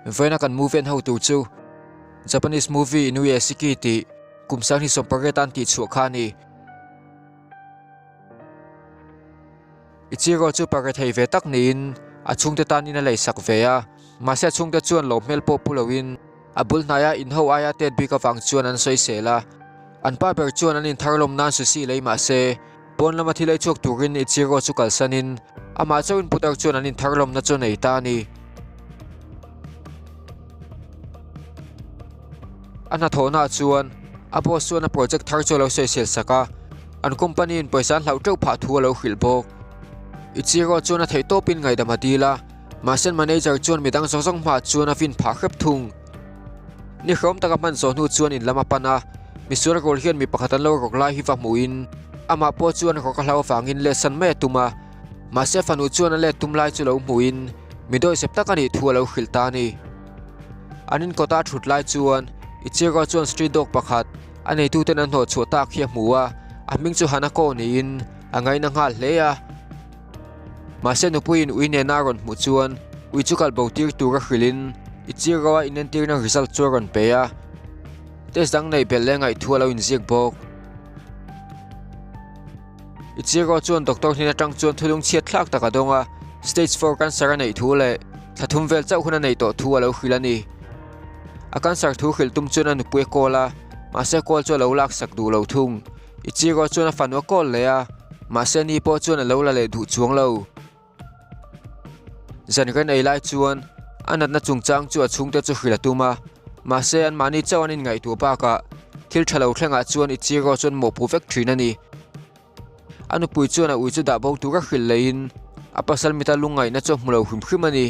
Vawiina kan movie en ho tur chu Japanese movie Inuyashiki tih kum 2018 an tihchhuah kha a ni. Ichiro chu pa rethei ve tak niin a chhungte tanin a leisak ve a, mahse a chhungte chuan lo hmel pawh pu loin a bul hnaia inho aia tet bik avang chuan an sawisel a. An pa ber chuan an intharlawm nan sushi lei mahse pawn lama thil ei chhuak turin Ichiro chu kalsanin amah chauhin putar chuan an intharlawmna chu a nei ta a ni. A hnathawhnaah chuan a boss chuan a project thar chu a lo sawisel sak a, an company in pawisa an hlauh teuh phah thu a lo hrilh bawk. Ichiro chuan a theih tawpin ngaihdam a dil a, mahse an manager chuan midang zawng zawng hmaah chuan a vin phah hrep thung. Ni hrawm taka hman zawh hnu chuan in lam a pan a, misual rual hian mi pakhat an lo rawk lai hi va hmuhin amah pawh chuan rawk a hlau avangin let san mai a tum a, mahse fanu chuan a let tum lai chu lo hmuhin mi dawihsep tak a nih thu a lo hrilh ta a ni. An inkawta a thut lai chuan Ichiro chuan street dog pakhat a neituten an hnawh chhuah tak hi a hmu a, a hming chu Hanako niin a ngaina nghal hle a. Mahse nupuiin ui nena a rawn hmuh chuan ui chu kalbo tir tur a hrilhin Ichiro-a inentirna result chu a rawn pe a, test dang neih belh leh ngaih thu a lo inziak bawk. Ichiro chuan doctor hnen atang chuan thulung chhiat thlak tak a dawng a, stage 4 cancer a neih thu leh thla thum vel chauh hun a neih tawh thu a lo hrilh a ni. A cancer thu hrilh tum chuan a nupui a call a, mahse call chu a lo laksak duh lo thung. Ichiro chuan a fanu a call leh a, mahse ni pawh chuan a lo la leh duh chuang lo. Zan ren ei lai chuan a natna chungchang chu a chhungte chu hrilh a tum a, mahse anmahni chauh an inngaihtuah bakah thil tha lo thlengah chuan Ichiro chuan mawhpuh vek thin a ni. A nupui chuan a ui chu dah bo tura hrilh leiin a pasal mita lungngaihna chu a hmu lo hrim hrim a ni.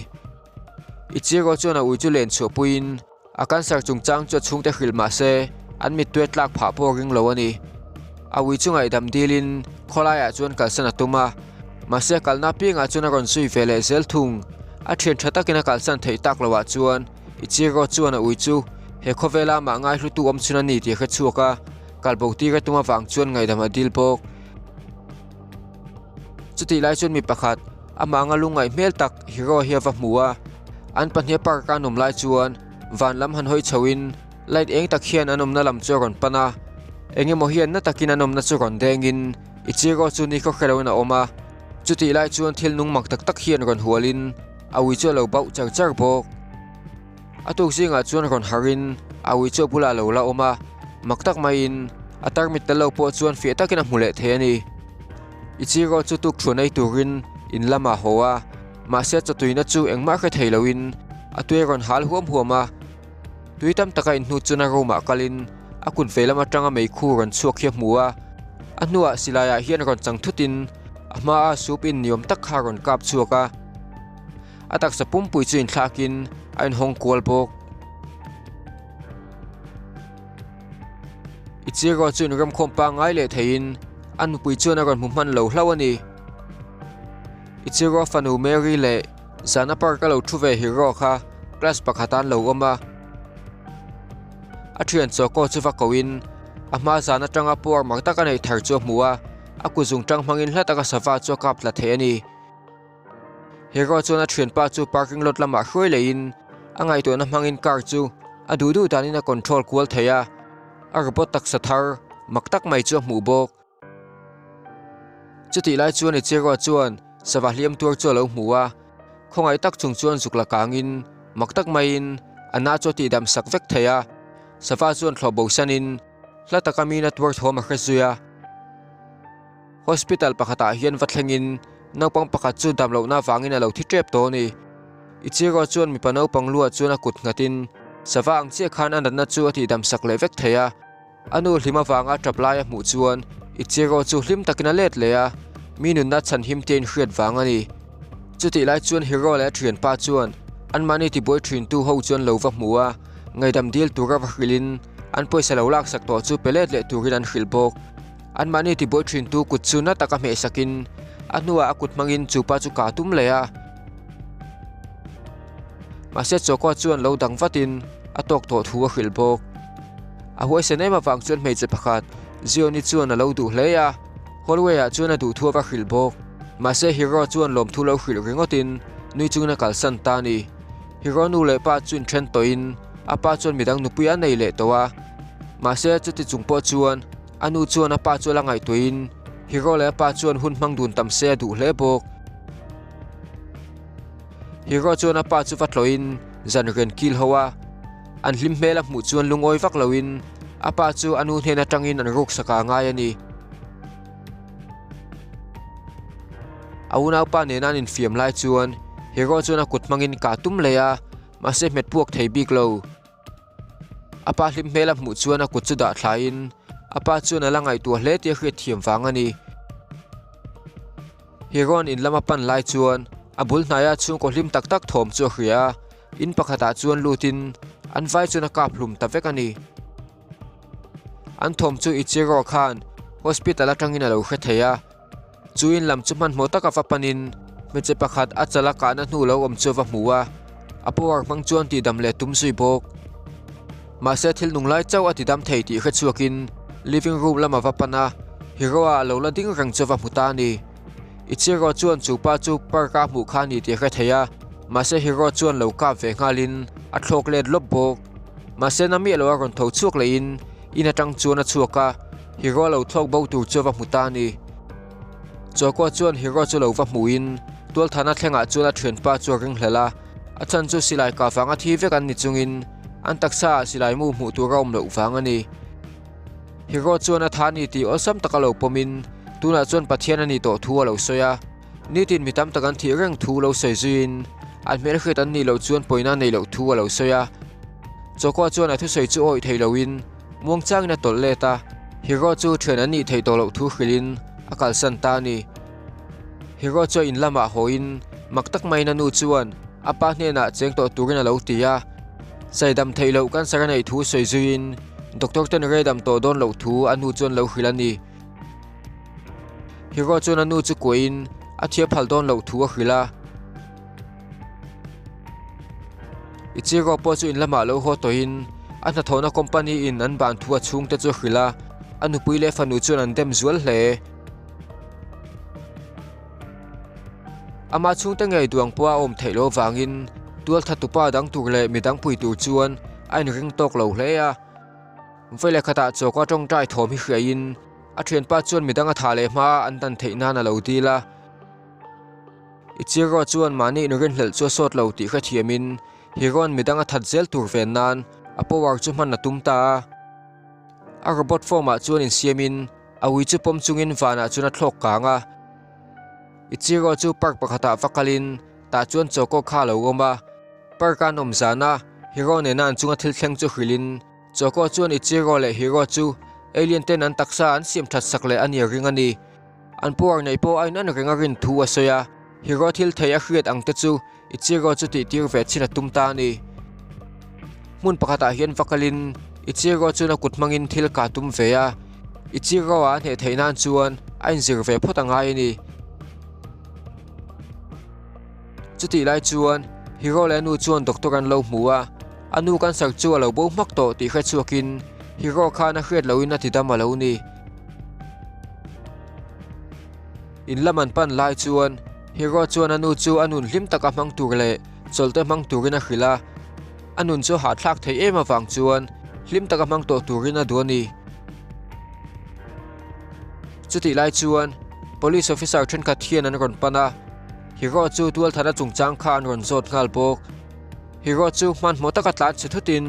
Ichiro chuan a ui chu len chhuahpuiin A cancer chungchang chu a chhungte hrilh mah se an mittui a tlak phah pawh a ring lo a ni. A ui chu ngaihdam dilin khawlaiah chuan kalsan a tum a, mahse a kalna apiangah chuan a rawn zui ve leh zel thung. A thian tha takin a kalsan theih tak loah chuan Ichiro chuan a ui chu he khawvela amah ngaihlutu awm chhun a ni tih a hre chhuak a, kalbo tir a tum avang chuan ngaihdam a dil bawk. Chutih lai chuan mi pakhat amah anga lungngaih hmel tak Hero hi a va hmu a, an pahnih a park a an awm lai chuan van lam han hawi chhoin light eng tak hian an awmna lam chu a rawn pan a, eng emaw hian na takin an awmna chu rawn dengin Ichiro chu ni khaw hre loin a awm a, chutih lai chuan thil nung mak tak tak hian rawn hualin a ui chu a lo bauh char char bawk. A tuk zingah chuan rawn harhin a ui chu a bulah a lo la awm a, mak tak maiin a tarmit tel lo pawh chuan fiah takin a hmu leh thei a ni. Ichiro chu tuk thuan ei turin in lamah a haw a, mahse chawtuina chu engmah hre thei loin a tui a rawn hal huam huam a. Tui tam taka inhnu chuan a room ah kalin a kut vei lam atanga meikhu rawn chhuak hi a hmu a, a hnuah silai ah hian rawn chang thutin a hmaa soup in ni awm tak kha a rawn kap chhuak a. A taksa pumpui chu inthlakin a inhawng kual bawk. Ichiro chu inremkhawm pangngai leh theiin a nupui chuan a rawn hmu hman lo hlauh a ni. Ichiro fanu Mary leh zana park a lo thu ve Hiro kha class pakhat an lo awm a. A thian Choco chu va koin a hma zan atanga puar mak tak a neih thar chu a hmu a, a kutzung tang hmangin hla taka sava chu a kap tla thei a ni. Hero chuan a thianpa chu parking lot lamah hruai leiin a ngaihtuahna hmangin car chu a duh duh danin a control kual thei a, a robot taksa thar mak tak mai chu a hmuh bawk. Chutih lai chuan Ichiro chuan sava hliam tuar chu a lo hmu a, khawngaih tak chung chuan zuk la kangin mak tak maiin a na chu a tihdam sak vek thei a, sava chuan thlawh bosanin hla taka mina tuar thawm a hre zui a. Hospital pakhatah hian va thlengin naupang pakhat chu damlohna avangin a lo thi tep tawh a ni. Ichiro chuan mipa naupang luah chuan a kut nghatin sava ang chiah khan a natna chu a tihdam sak leh vek thei a. A nu hlim avanga tap lai a hmuh chuan Ichiro chu hlim takin a let leh a, mi nunna chhanhim te inhriat vang a ni. Chutih lai chuan Hiro leh a thianpa chuan anmahni tibuai thintu ho chuan lo va hmu a, ngaihdam dil tura va hrilhin an pawisa lo laksak tawh chu pe let leh turin an hrilh bawk. Anmahni tibuai thintu kut chu na taka hmehsakin a hnuah a kut hmangin chu pa chu ka tum leh a. Mahse Choka chuan lo dang vatin a tawk tawh thu a hrilh bawk. A huaisen em avang chuan hmeichhe pakhat Zioni chuan a lo duh hle a, hallway ah chuan a duh thu a va hrilh bawk. Mahse Hero chuan lawmthu lo hrilh ringawtin nui chungin a kalsan ta a ni. Hero nu leh pa chu inthen tawhin a pa chuan midang nupui a nei leh tawh a, mahse chuti chung pawh chuan a nu chuan a pa chu a la ngaihtuahin Hero leh a pa chuan hun hmang dun tam se a duh hle bawk. Hero chuan a pa chu va tlawhin zan rian kil ho a, an hlim hmel a hmuh chuan lungawi vak loin a pa chu a nu hnen atangin an ruksak a ngai a ni. A unaupa nena an infiam lai chuan Hero chuan a kut hmangin kah tum leh a, mahse hmet puak thei bik lo. A pa hlim hmel a hmuh chuan a kut chu dah thlaiin a pa chuan a la ngaihtuah hle tih a hriat thiam vang a ni. Hero an in lama pan lai chuan a bul hnaia chhungkaw hlim tak tak thawm chu a hria a, in pakhatah chuan lutin an vai chuan a kap hlum ta vek a ni. An thawm chu Ichiro khan hospital atangin a lo hre thei a, chu in lam chu hmanhmawh taka va panin hmeichhe pakhat a chala kahna hnu lo awm chu a va hmu a, a power hmang chuan tihdam leh tum zui bawk. Mahse thil nung lai chauh a tidam thei tih hre chhuakin living room lama va pan a, Hiroa a lo la ding reng chu a va hmu ta a ni. Ichiro chuan chu pa chu park a hmuh kha a ni tih a hre thei a, mahse Hiro chuan lo kap ve nghalin a thlawk let lawp bawk. Mahse na miah lo a rawn tho chhuak lehin in atang chuan a chhuak a, Hiro lo thlawk bo tur chu a va hmu ta a ni. Chawkua chuan Hiro chu lo va hmuhin tualthana thlengah chuan a thianpa chu a ringhlel a, a chhan chu silai kah vanga thi vek an ni chungin an taksa ah silai mu hmuh tur a awm loh vang a ni. Hiro chuan a tha a ni tih awlsam taka lo pawmin tunah chuan Pathian a ni tawh thu a lo sawi a. Nitin mi tam tak an thih reng thu lo sawi zuiin an hmelhriat an nih loh chuan pawina nei loh thu a lo sawi a. Chawkua chuan a thusawi chu awih thei loin muangchangin a tawlh let a, Hero chu thian an nih theih tawh loh thu hrilhin a kalsan ta a ni. Hero chu a in lamah hawiin mak tak maiin a nu chuan a pa hnenah cheng tawh turin a lo ti a. Saidam theih loh cancer a neih thu sawi zuiin doctor ten reidam tawh dawn loh thu a nu chuan lo hrilh a ni. Hero chuan a nu chu kuahin a thia phal dawn loh thu a hrilh a. Ichiro pawh chu in lamah lo haw tawhin a hnathawhna company in an ban thu a chhungte chu a hrilh a, a nupui leh fanu chuan an dem zual hle. Amah chhungte ngei duang pawh a awm theih loh avangin tualthatupa dang tur leh midang pui tur chuan a inring tawk lo hle a. Vawi leh khatah chawka tawngtai thawm hi hriain a thianpa chuan midang a thah leh hma an dan theih nan a lo dil a. Ichiro chuan mahni inrinhlelh chu a sawt lo tih hrethiamin Hiro'n midang a that zel tur ven nan a power chu hman a tum ta a. A robot form ah chuan insiamin a ui chu pawm chungin vanah chuan a thlawk kang a. Ichiro chu park pakhatah va kalin tah chuan Choco kha a lo awm a. Park a an awm zana Hiro nena an chunga thil thleng chu hrilhin Choco chuan Ichiro leh Hiro chu alien ten an taksa an siam that sak leh a nia ring a ni. An power neih pawh a inan reng a rin thu a sawi a, Hiro thil thei a hriat ang te chu Ichiro chu tih tir ve chin a tum ta a ni. Hmun pakhatah hian va kalin Ichiro chuan a kut hmangin thil ka tum ve a, Ichiro a hneh theih nan chuan a inzir ve phawt a ngai a ni. Chutih lai chuan Hiro leh a nu chuan doctor an lo hmu a, a nu cancer chu a lo bo hmak tawh tih hre chhuakin Hiro khan a hriat lohin a ti dam a lo ni. In lam an pan lai chuan Hiro chuan a nu chu a nun hlim taka hmang tur leh chawlhte hmang turin a hrilh a, a nun chu hahthlak theih em avang chuan hlim taka hmang tawh turin a duh a ni. Chutih lai chuan Police officer thenkhat hian an rawn pan a, Hero chu tualthana chungchang kha an rawn zawt nghal bawk. Hero chu hmanhmawh taka tlan chhe thutin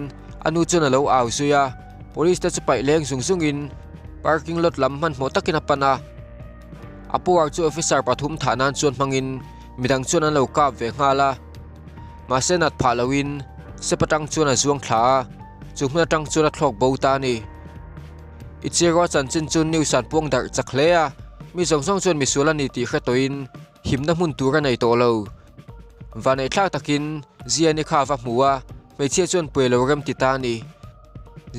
a nu chuan a lo au zui a, police te chu paih leng zung zungin parking lot lam hmanhmawh takin a pan a. A power chu officer pathum thah nan chuan hmangin midang chuan an lo kap ve nghal a, mahse nat phah loin step atang chuan a zuang thla a, chu hmun atang chuan a thlawk bo ta a ni. Ichiro chanchin chu news an puang darh chak hle a, mi zawng zawng chuan misual a ni tih hre tawhin himna hmun tur a nei tawh lo. Vaneihthlak takin Ziani kha a va hmu a, hmeichhia chuan puai lo rem ti ta a ni.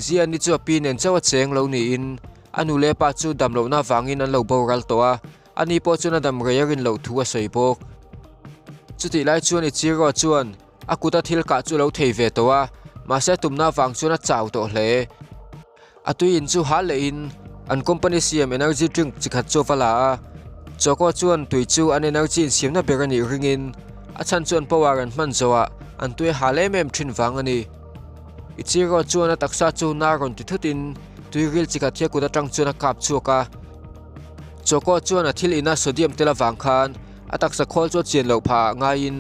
Ziani chu a pi nen chauh a cheng lo niin a nu leh pa chu dam lohna avangin an lo boral tawh a, ani pawh chuan a dam rei a rin loh thu a sawi bawk. Chutih lai chuan Ichiro chuan a kuta thil kah chu a lo thei ve tawh a, mahse a tumna avang chuan a chau tawh hle. A tui in chu hal lehin an company siam energy drink chi khat chu a va la a, Choco chuan tui chu an energy insiamna ber a nih ringin a chhan chu an power an hman zawhah an tui a hal em em thin vang a ni. Ichiro chuan a taksa chu na rawn ti thutin tuiril chi khat hi a kut atang chuan a kap chhuak a. Choco chuan a thil ina sodium tel avang khan a taksa khawl chu a chian loh phah ah ngaiin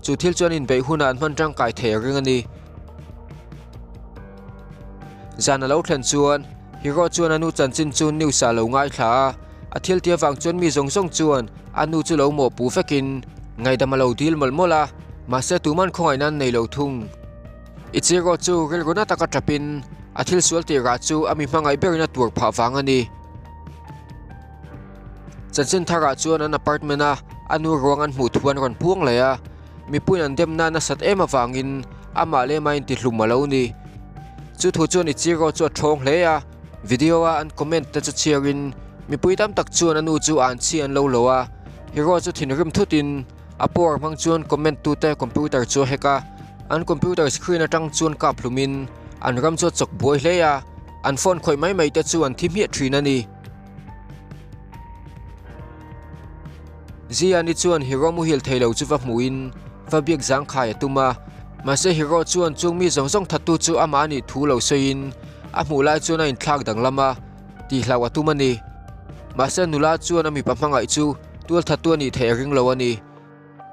chu thil chuan inbeih hunah an hman tangkai thei a ring a ni. Zan a lo thlen chuan Hiro chuan a nu chanchin chu news ah a lo ngaithla a, a thil tih avang chuan mi zawng zawng chuan a nu chu lo mawhpuh vekin ngaihdam a lo dil mawlh mawlh a, mahse tuman khawngaihna an nei lo thung. Ichiro chu rilru na taka tapin a thil sual tih rah chu a mi hmangaih berin a tur phah vang a ni. Chanchin tharah chuan an apartment a a nu ruang an hmuh thu an rawn puang leh a, mipuiin an demna nasat em avangin amah leh amah intihlum a lo ni. Chu thu chuan Ichiro chu a thawng hle a, video a an comment te chu chhiarin mipui tam tak chuan a nu chu an chhi an lo lo a, Hiro chu thinrim thutin a power hmang chuan comment tute computer chu a hack a, an computer screen atang chuan kap hlumin an ram chu a chawk buai hle a, an phone khawih mai mai te chu an thi hmiah thin a ni. Ziani chuan Hiro muhil thei lo chu va hmuhin va biak zangkhai a tum a, mahse Hiro chuan chung mi zawng zawng thattu chu amah a nih thu lo sawiin a hmuh lai chuan a inthlak danglam a, tihhlauh a tum a ni. Mahse nula chuan a mipa hmangaih chu tual thattu a nih theih a ring lo a ni.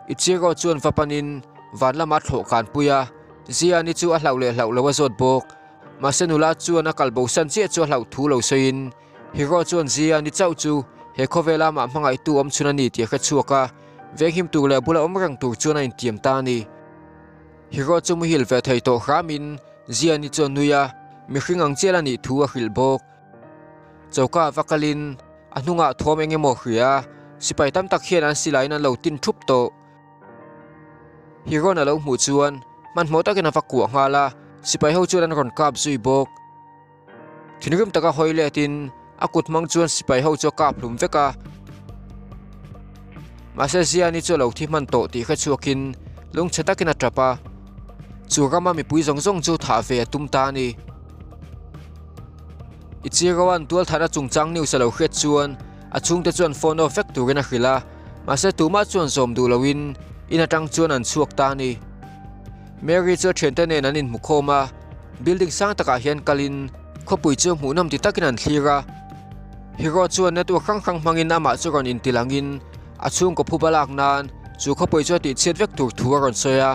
Ichiro chuan va panin van lama thlawh kanpui a, Ziani chu a hlauh leh hlauh lo a zawt bawk. Mahse nula chuan a kal bosan chiah chu a hlauh thu lo sawiin Hero chuan Zia ni chauh chu he khawvela amah hmangaihtu awm chhun a ni tih a hre chhuak a, venghim tur leh a bula awm reng tur chuan a intiam ta a ni. Hero chu muhil ve thei tawh hramin Zia ni chu a nui a, mihring ang chial a nih thu a hrilh bawk. Choka a va kalin a hnungah thawm eng emaw a hria a, sipai tam tak hian an silaiin an lo tin thup tawh. Hero-n a lo hmuh chuan hmanhmawh takin a va kuah nghal a, sipai ho chuan an rawn kap zui bawk. Thinrim taka hawi letin a kut hmang chuan sipai ho chu a kap hlum vek a. Mahse Ziani chu a lo thi hman tawh tih hre chhuakin lungchhe takin a tap a. Chu rama mipui zawng zawng chu thah ve a tum ta a ni. Ichiroan tualthahna chungchang news a lo hriat chuan a chhungte chuan phone off vek turin a hrilh a, mahse tumah chuan zawm duh loin in atang chuan an chhuak ta a ni. Mary chu a thiante nen an inhmu khawm a, building sang takah hian kalin khawpui chu hmuhnawm ti takin an thlir a. Hero chuan network hrang hrang hmangin amah chu rawn inti langin a chhungkaw phuba lak nan chu khawpui chu a tihchhiat vek tur thu a rawn sawi a,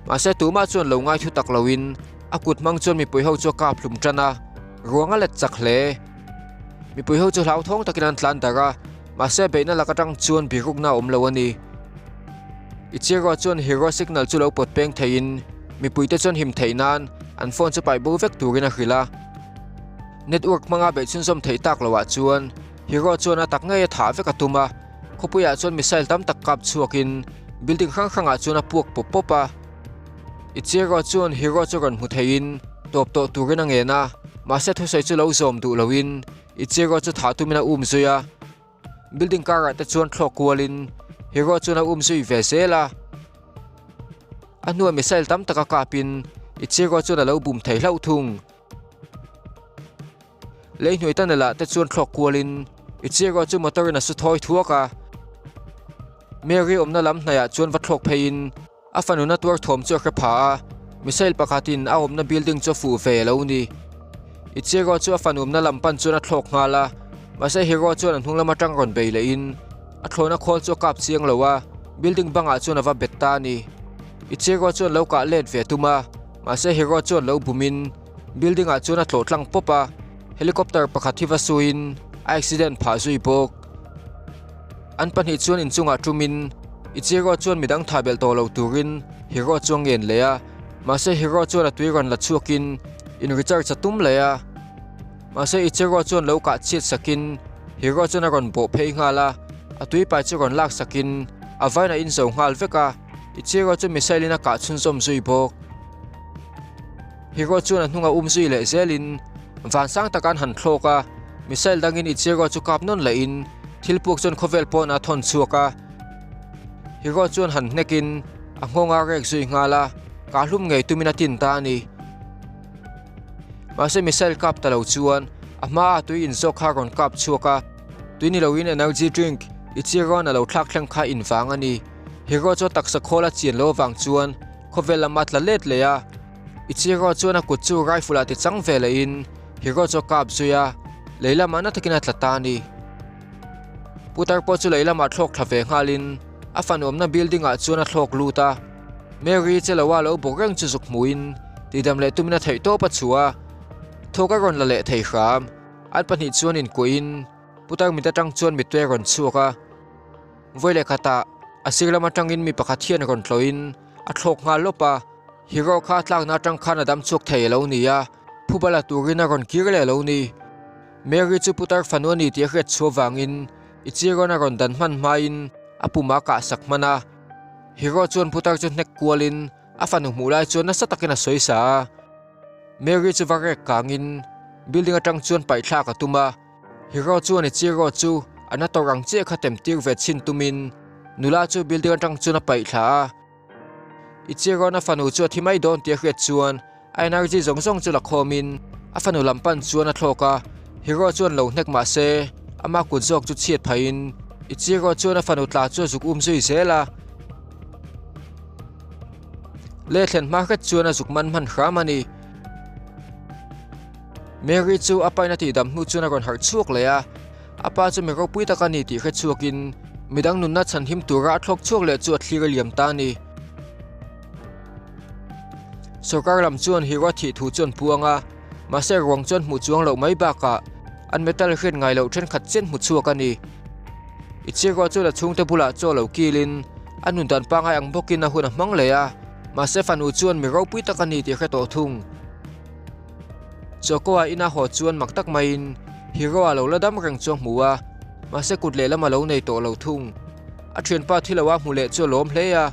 mahse tumah chuan lo ngai thu tak loin a kut hmang chuan mipui ho chu a kap hlum tan a, ruang a let chak hle. Mipui ho chu hlauthawng takin an tlan darh a, mahse beihna lak atang chuan birukna a awm lo a ni. Ichiro chuan Hero signal chu lo pawt peng theiin mipuite chuan him theih nan an phone chu paih bo vek turin a hrilh a. Network hmanga beih chhunzawm theih tak loah chuan Hero chuan a tak ngei a thah vek a tum a, khawpuiah chuan missile tam tak kap chhuakin building hrang hrangah chuan a puak pawp pawp a. Ichiro chuan Hero chu rawn hmu theiin tawp tawh turin a ngen a, mahse thusawi chu lo zawm duh loin Ichiro chu thah tumin a um zui a. Building karah te chuan thlawk kualin Hero chuan a um zui ve zel a. A hnuah missile tam tak a kapin Ichiro chuan a lo bum thei hlauh thung. Lei hnuai tunnel ah te chuan thlawk kualin Ichiro chu motor in a su thawi thuak a. Mary awmna lam hnaihah chuan va thlawk pheiin A fanuna tuar thawm chu a hre pha a, missile pakhatin a awmna building chu a fuh ve a lo ni. Ichiro chu a fanumna lam pan chuan a thlawk nghal a, mahse Hiro chuan a hnung lam atang rawn bei lehin a thlawhna khawl chu a kap chiang lo a, building bangah chuan a va bet ta a ni. Ichiro chuan lo kah let ve a tum a, mahse Hiro chuan lo bumin building ah chuan a tlawh tlang pawp a, helicopter pakhat hi va suiin a accident phah zui bawk. An pahnih chuan inchungah tumin Ichiro chuan midang tha belh tawh lo turin Hiro chu a ngen leh a, mahse Hiro chuan a tui rawn la chhuakin in recharge a tum leh a. Mahse Ichiro chuan lo kah chhiat sakin Hiro chuan a rawn bawh phei nghal a, a tui pai chu rawn lak sakin a vain a inzo nghal vek a, Ichiro chu missile in a kah chhunzawm zui bawk. Hiro chuan a hnungah um zui leh zelin van sang taka an han thlawk a, missile dangin Ichiro chu kap nawn lehin thil puk chuan khawvel pawn a thawn chhuak a. Hiro chuan han hnekin a nghawng a rek zui nghal a, kah hlum ngei tumin a tin ta a ni. Mahse missile kap ta lo chuan a hmaa tui inzawk kha a rawn kap chhuak a, tui ni loin energy drink Ichiro-a'n a lo thlak thleng kha invang a ni. Hiro chu a taksa khawl a chian loh avang chuan. Khawvel lama tla let leh a, Ichiro chuan a kut chu rifle ah ti chang ve lehin Hiro chu a kap zui a, lei lamah na takin a tla ta a ni. Putar pawh chu lei lamah thlawk thla ve nghalin a fanu awmna building ah chuan a thlawk lut a, Mary che loa lo bawk reng chu zuk hmuhin tihdam leh tumin a theih tawp a chhuah a, thawk a rawn la leh thei hram. An pahnih chuan inkuahin Putar mit atang chuan mittui a rawn chhuak a. Vawi leh khatah a sir lam atangin mi pakhat hian rawn tlawhin a thlawk nghal lawp a, Hero kha a tlakna atang khan a dam chhuak thei a lo ni a, phuba la turin a rawn kir leh a lo ni. Mary chu putar fanu a ni tih a hriat chhuah vangin Ichiron a rawn dan hman hmain a pum a kah sak hman a. Hero chuan putar chu hnek kualin a fanu hmuh lai chuan nasa takin a sawi sa a. Mary chu va rek kangin building atang chuan paih thlak a tum a. Hero chuan Ichiro chu a na tawrh ang chiah kha tem tir ve chhin tumin nula chu building atang chuan a paih thla a. Ichiro'n a fanu chu a thi mai dawn tih a hriat chuan a energy zawng zawng chu la khawmin a fanu lam pan chuan a thlawk a. Hero chuan lo hnek mah se ama kut zawk chu chhiat phahin Ichiro chuan a fanu tla chu a zuk um zui zel a. Leh thlen hma hret chuan a zuk man hman hram a ni. Mary chu a pain a tihdam hnu chuan a rawn harh chhuak leh a, a pa chu mi ropui tak a ni tih hre chhuakin midang nunna chhanhim tura a thlawk chhuak leh chu a thlir a liam ta a ni. Sorkar lam chuan hero thih thu chu an puang a, mahse ruang chuan hmuh chuang loh mai bakah an metal hriat ngai loh thenkhat chian hmu chhuak a ni. Ichiro chuan a chhungte bulah chaw lo kilin a nun dan pangngai ang bawkin a hun a hmang leh a, mahse fanu chuan mi ropui tak a ni tih hre tawh thung. Chokoa ina haw chuan mak tak maiin Hero-a lo la dam reng chu a hmu a, mahse kut lehlam a lo nei tawh lo thung. A thianpa thi loa hmu leh chu a lawm hle a,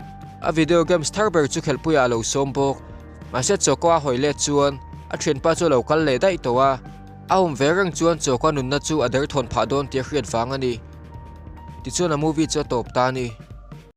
a video games thar ber chu khelhpuiah a lo sawm bawk. Mahse Chokoa hawi let chuan a thianpa chu a lo kal leh daih tawh a, a awm ve reng chuan Chokoa nunna chu a derthawn phah dawn tih a hriat vang a ni. Tichuan a movie chu a tawp ta a ni.